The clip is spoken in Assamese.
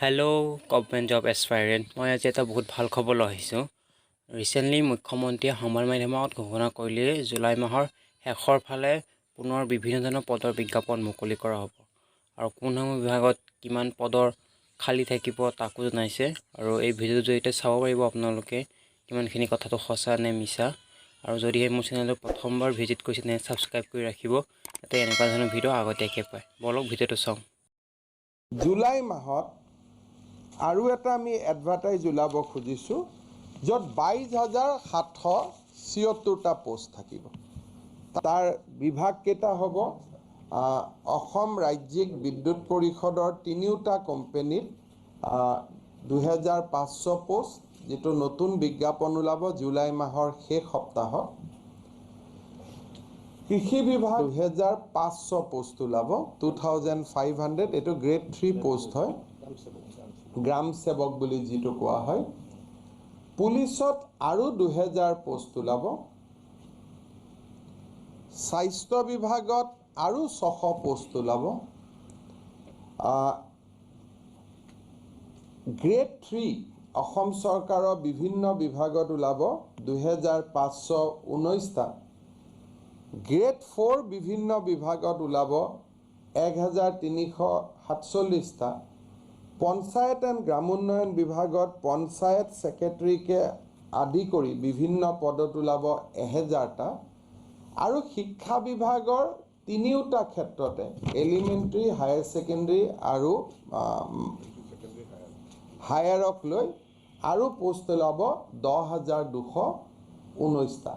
হেল্ল' গভমেণ্ট জব এছপাইৰেণ্ট, মই আজি এটা বহুত ভাল খবৰ লৈ আহিছোঁ। ৰিচেণ্টলি মুখ্যমন্ত্ৰীয়ে সংবাদ মাধ্যমত ঘোষণা কৰিলে, জুলাই মাহৰ শেষৰ ফালে পুনৰ বিভিন্ন ধৰণৰ পদৰ বিজ্ঞাপন মুকলি কৰা হ'ব আৰু কোনসমূহ বিভাগত কিমান পদৰ খালী থাকিব তাকো জনাইছে। আৰু এই ভিডিঅ'টোৰ জৰিয়তে চাব পাৰিব আপোনালোকে কিমানখিনি কথাটো সঁচা নে মিছা। আৰু যদিহে মোৰ চেনেলটো প্ৰথমবাৰ ভিজিট কৰিছে, তেনে ছাবস্ক্ৰাইব কৰি ৰাখিব, যাতে এনেকুৱা ধৰণৰ ভিডিঅ' আগতীয়াকৈ পায়। ব'লক, ভিডিঅ'টো চাওঁ। জুলাই মাহত আৰু এটা আমি এডভাৰটাইজ ওলাব খুজিছোঁ, য'ত 22,776টা পষ্ট থাকিব। তাৰ বিভাগ কেইটা হ'ব? অসম ৰাজ্যিক বিদ্যুৎ পৰিষদৰ তিনিওটা কোম্পেনীত 2500 পষ্ট, যিটো নতুন বিজ্ঞাপন ওলাব জুলাই মাহৰ শেষ সপ্তাহত। কৃষি বিভাগ 2500 পষ্ট ওলাব, 2500। এইটো গ্ৰেড 3 পষ্ট হয়, গ্ৰাম সেৱক বুলি যিটো কোৱা হয়। পুলিচত আৰু 2000 পষ্ট ওলাব। স্বাস্থ্য বিভাগত আৰু 600 পষ্ট ওলাব। গ্ৰেড 3 অসম চৰকাৰৰ বিভিন্ন বিভাগত ওলাব 2519টা। গ্ৰেড 4 বিভিন্ন বিভাগত ওলাব 1347টা। পঞ্চায়ত এণ্ড গ্ৰামোন্নয়ন বিভাগত পঞ্চায়ত ছেক্ৰেটেৰীকে আদি কৰি বিভিন্ন পদত ওলাব 1000টা। আৰু শিক্ষা বিভাগৰ তিনিওটা ক্ষেত্ৰতে, এলিমেণ্টেৰী, হায়াৰ ছেকেণ্ডেৰী আৰু হায়াৰক লৈ আৰু পোষ্ট ওলাব 10,219টা।